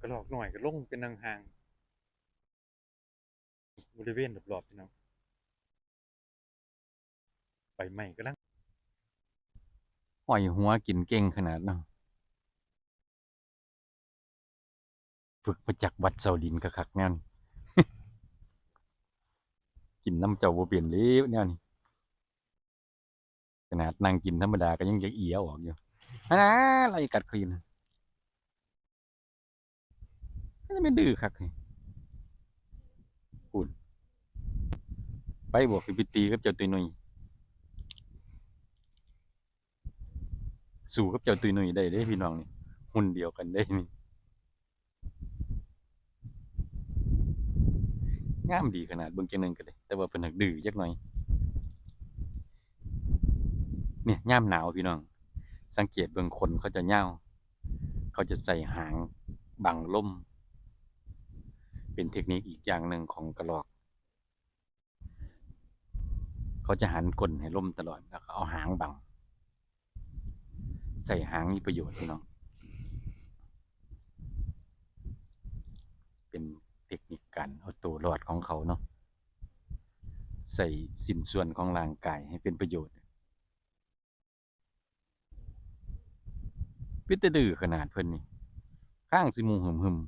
ກະລອກນ້ອຍກໍລົງໄປນັ່ງຫ່າງ ບໍລິເວນລອບໆ ພີ່ນ້ອງ ໃບໄມ້ກຳລັງຫ້ອຍຫົວກິນເກັ່ງຂະໜາດເນາະ. ຝຶກມາຈາກວັດເສົາດິນຄັກໆ ແນວນີ້ ກິນນຳເຈົ້າບໍ່ເປັນເດ້ແນວນີ້. ຂະໜາດນັ່ງກິນທຳມະດາກໍຍັງຢາກເອຍອອກຢູ່. ຫັ້ນນາ ໄລ່ກັດຂ້ອຍຢູ່ນະ. ມັນຈະແມ່ນດື້ຄັກນີ້. ພຸ້ນ ໄປບອກຊິໄປຕີກັບເຈົ້າຕຸ້ຍນຸ້ຍ. ສູ້ກັບເຈົ້າຕຸ້ຍນຸ້ຍໄດ້ເດ້ພີ່ນ້ອງນີ້. ຫຸ່ນດຽວກັນເດ້ນີ້. ງາມດີຂະໜາດ ເບິ່ງຈັ່ງໜຶ່ງກໍໄດ້ ແຕ່ວ່າເພິ່ນຫາກດື້ຈັກໜ່ອຍ. ນີ້ຍາມໜາວພີ່ນ້ອງ ສັງເກດເບິ່ງ ຂົນເຂົາຈະຍາວ ເຂົາຈະໃສ່ຫາງບັງລົມ ເປັນເທັກນິກອີກຢ່າງໜຶ່ງຂອງກະລອກ. ເຂົາຈະຫັນກົ້ນໃຫ້ລົມຕະຫຼອດ ແລ້ວກໍເອົາຫາງບັງ. ໃສ່ຫາງມີປະໂຫຍດພີ່ນ້ອງ ເປັນເທັກນິກການເອົາໂຕລອດຂອງເຂົາເນາະ ໃສ່ຊິ້ນສ່ວນຂອງຮ່າງກາຍໃຫ້ເປັນປະໂຫຍດ. ເປັນຕາດື້ຂະໜາດເພິ່ນນີ້ ຄ້າງຊິໝູ່ຫຶມໆ.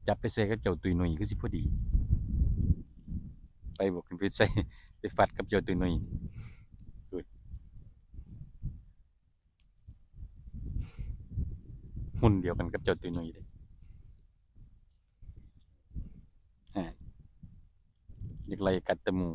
ຈັບໄປໃສ່ກັບເຈົ້າຕຸ້ຍນຸ້ຍຄືຊິພໍດີ. ໄປບອກ ໄປໃສ່ ໄປຟັດກັບເຈົ້າຕຸ້ຍນຸ້ຍ. ຫຸ່ນດຽວກັນກັບເຈົ້າຕຸ້ຍນຸ້ຍເດ້. ອາ ຢາກໄລ່ກັດແຕ່ໝູ່.